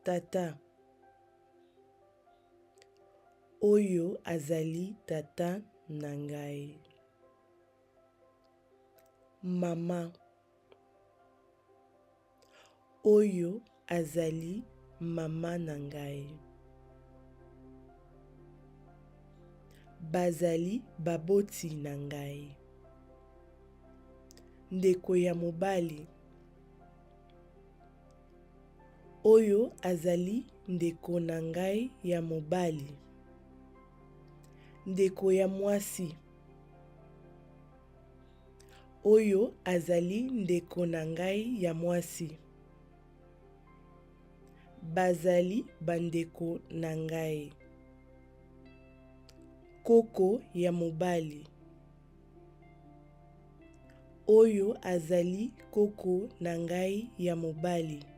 Tata. Oyo azali tata na ngai. Mama. Oyo azali mama na ngai. Bazali baboti na ngai. Ndeko ya mobali. Oyo azali ndeko na ngai ya mobali. Ndeko ya mwasi. Oyo azali ndeko na ngai ya mwasi. Bazali bandeko na ngai. Koko ya mobali. Oyo azali koko na ngai ya mobali.